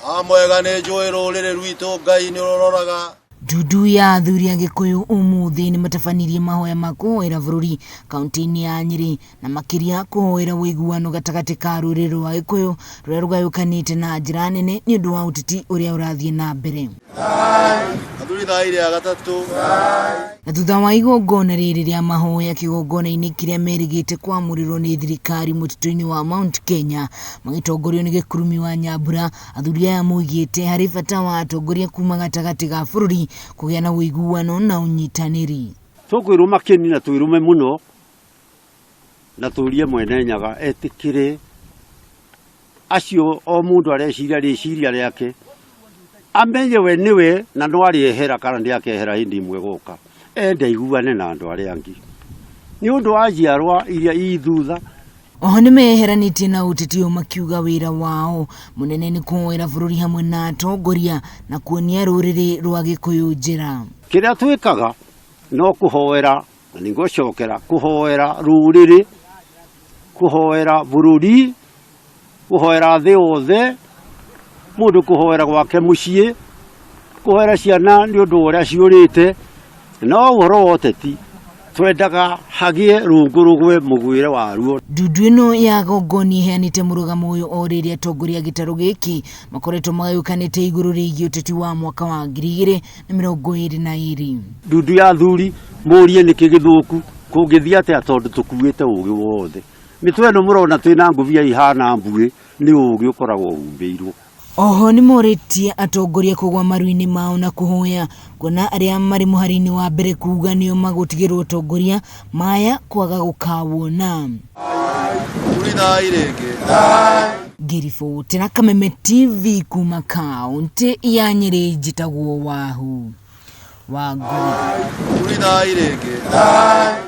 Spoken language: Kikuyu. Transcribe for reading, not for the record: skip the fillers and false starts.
Amwega nĩ njũĩ rũrĩrĩ rwitũ Ngai nĩ ũrũroraga. Ndundu ya athuri a Gĩkũyũ ũmũthĩ nĩ matabanirie mahoya ma kũhoera bũrũri kaunti-inĩ ya Nyĩrĩ na makĩria kũhoera ũiguano gatagatĩ ka rũrĩrĩ rwa Gĩkũyũ rũrĩa rũgayũkanĩte na njĩra nene nĩ ũndũ wa ũteti ũrĩa ũrathiĩ na mbere. Athuri thaa rĩa gatatũ. Na thutha wa igongona rĩrĩ rĩa mahoya kĩgongona-inĩ kĩrĩa merĩgĩte kwamũrĩrwo nĩ thirikari mũtitũ-inĩ wa Mount Kenya magĩtongorio nĩ Gĩkurumi wa Nyambura, athuri aya moigĩte harĩ bata wa atongoria kuma gatagatĩ ga bũrũri kũgĩa na ũiguano na ũnyitanĩri. Tũkwĩrũma kĩni na twĩrũme mũno na tũrie Mwene Nyaga etĩkĩre acio o mũndũ areciria rĩciria rĩake amenye we nĩwe na no arĩehera kana ndĩakehera hĩndĩ ĩmwe goka ende aiguane na andũ arĩa angĩ nĩ ũndũ wa njiarwa iria i thutha. Oho nĩmeyeheranĩtie na ũteti ũyũ makiuga wĩra wao mũnene nĩ kũhoera bũrũri hamwe na atongoria na kuonia rũrĩrĩ rwa Gĩkũyũ njĩra. Kĩrĩa twĩkaga no kũhoera na nĩngũcokera kũhoera rũrĩrĩ, kũhoera bũrũri, kũhoera thĩ yothe, mũndũ kũhoera gwake mũciĩ, kũhoera ciana nĩ ũndũ wa ũrĩa ciũrĩte, no ũhoro wa ũteti twendaga hagĩe rũngũ rũgwe mũgwĩre waruo. Ndundu ĩno ya Gongoni ĩheanĩte mũrũgamo ũyũ o rĩrĩa atongoria a gĩtarũ gĩkĩ makoretwo magayũkanĩte igũrũ rĩgiĩ ũteti wa mwaka wa 2022. Ndundu ya athuri mũrie nĩkĩ gĩthũku kũngĩthiĩ atĩa tondũ tũkuĩte ũgĩ wothe. Mĩtwe ĩno mũrona twĩna ngũbia ihana mbuĩ nĩ ũgĩ ũkoragwo ũhumbĩirwo. Oho nĩmorĩtie atongoria kũgwa maru-inĩ mao na kũhoya kuona arĩa marĩ mũhari-inĩ wa mbere kuga nĩo magũtigĩrwo ũtongoria maya kwaga gũkawona. Tũrithai rĩngĩ. Ngĩribotera Kameme TV kuma kaũntĩ ya Nyĩrĩ njĩtagwo Wahu wa Ngũri. Tũrithai rĩngĩ.